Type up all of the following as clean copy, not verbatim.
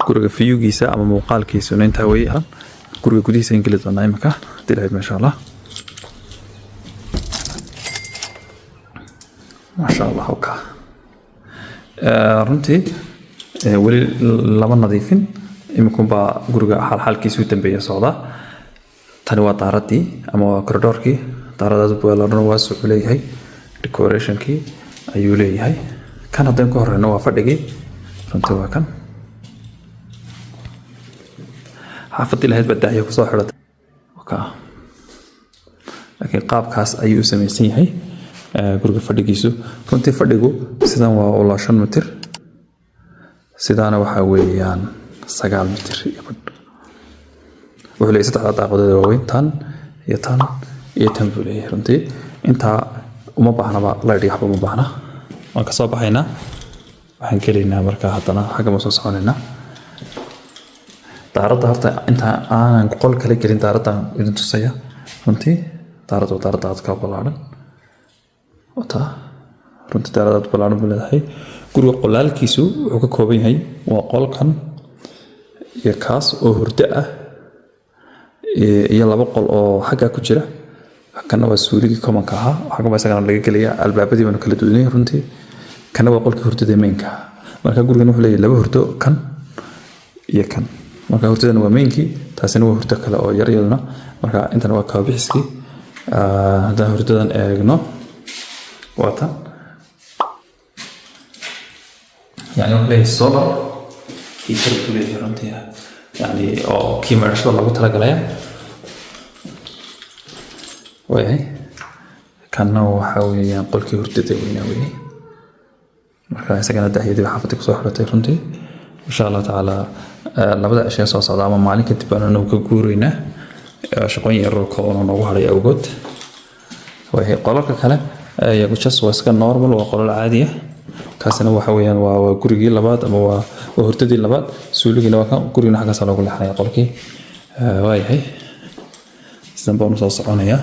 Guriga view-giisa ama muuqaalkiisuna intaa weeye. Guriga gudihiisa in geli doonaa imika hadii lahayd, maasha Allah, maasha Allah. Okay, runtii weli lama nadiifin, iminkunbaa guriga xaalxaalkiisii u dambeeya socdaa. Tani waa daaradii ama waa corridorkii. Daaradaas ballaaran waasucu leeyahay, decorationkii ayuu leeyahay. Kan haddaan ku horeyno waa fadhigii. Runtii waa kan xaafadii lahayd baa daahya kusoo xidhatay. Laakiin qaabkaas ayuu u samaysan yahay guriga fadhigiisu. Runtii fadhigu sidan waa ulaa 5 mitir, sidaana waxaa weeyaan 9 mitir iyo badh. Wuxuu leeyahay saddexda daaqadood waaweyn, tan iyo tan iyo tan buu leeyahay. Runtii intaa uma baahnaba light iyo waxba uma baahna. Waan ka soo baxaynaa, waxaan gelaynaa markaa haddana xagga ma soo soconaynaa daaradda. Horta inta aanan qol kale gelin daaraddan idin tusaya. Runtii daaradda waa daaradda aadka ballaaran wata. Runtii daaradda aad ballaaran buu leedahay. Guriga qolaalkiisu wuxuu ka kooban yahay waa qolkan iyo kaas oo hurdo ah iyo laba qol oo xaggaa ku jira. Kana waa suuligii commonka ahaa, xaggan baa isagana laga gelaya. Albaabadii baanu kala duwanay. Runtii kana waa qolkii hurdada mainka. Marka gurigan wuxuu leeyahay laba hurdo, kan iyo kan. Marka hurdadan waa mainkii, taasina waa hurdo kale oo yar iyaduna. Marka intan waa kababixiskii. Haddaan hurdadan eegno, waa tan. Yani wuxuu leeyahay solar heater buu leeyahay runtii, yani oo kii meerashada loogu talagalaya waayahay. Kanna waxa weeyaan qolkii hurdada weynaa weeye. Marka isagana dahyadii baa xaafadii kusoo xiratay. Runtii insha Allah tacaala labada cishe soo socda ama maalin kadib baan anagu ka guureynaa, shaqooyin yar oo kooban oo noogu hadhay awgood. Waayahay, qolalka kale iyagu just waa iska normal, waa qolal caadi ah. Kaasina waxa weeyaan waa gurigii labaad ama waa hurdadii labaad. Suuligiina waa kan, gurigina xaggaasa loogu leexanaya qolkii. Waayahay, sidan baan usoo soconayaa.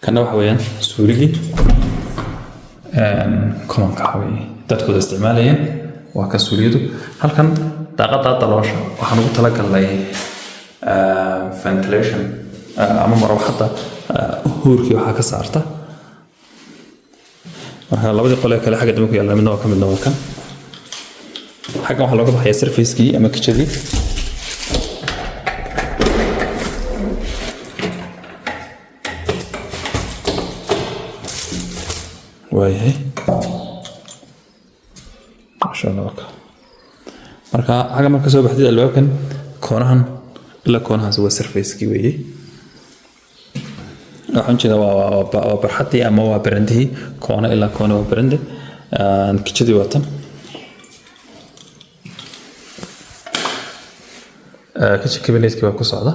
Kana waxa weeyaan suuligii commonka weeye, dadkooda isticmaalayeen waa ka suuliyadu. Halkan daaqada daloosha waxaan ugu talagalnay ventilation ama marwaxadda huurkii waxaa ka saarta. Marka labadii qole kale xagga dambe ku yaalla, midna waa ka, midna waa kan. Xaggan waxaa looga baxayaa servicekii ama kijadii. Waayahay, masha Allah. Waka marka xagga marka soo baxdid albaabkan, koonahan ilaa koonahaas waa servicekii weeye. Waxaan jeedaa waa barxaddii ama waa barandihii. Koona ilaa koona waa barande. Kijadii waa tan. Kitchen cabinetkii waa ku socda,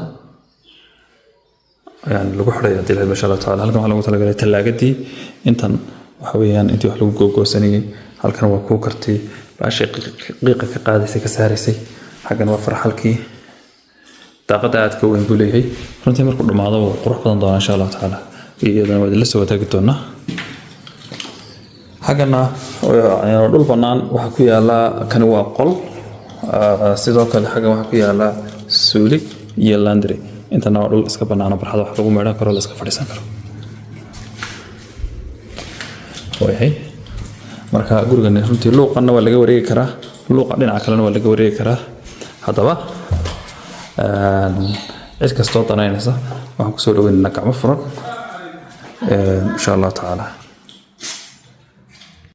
ayaan lagu xidhay hadii lahayd, masha Allah taala. Halkan waxaa loogu talagalay talaagadii. Intan waxa weeyaan intii wax lagu googoosanayay. Halkan waa kuu kartay baashay qiiqa ka qaadaysay, ka saaraysay. Xaggan waa farxalkii. Daaqada aadka weyn buu leeyahay. Runtii markuu dhammaado wuu qurux badan doonaa insha Allahu tacaala, iyadana waa idinla soo wadaagi doonaa. Xaggana dhul bannaan waxaa ku yaala, kani waa qol. Sidoo kale xaggan waxaa ku yaala suuli iyo laundry. Intana waa dhul iska bannaan oo barxad wax lagu meedhan karo, la iska fadhiisan karo. Waayahay, marka gurigan runtii luuqanna waa laga wareegi karaa, luuqa dhinaca kalena waa laga wareegi karaa. Haddaba cid kastoo danaynaysa waxaan kusoo dhaweynaynaa gacmo furan insha Allahu tacaala.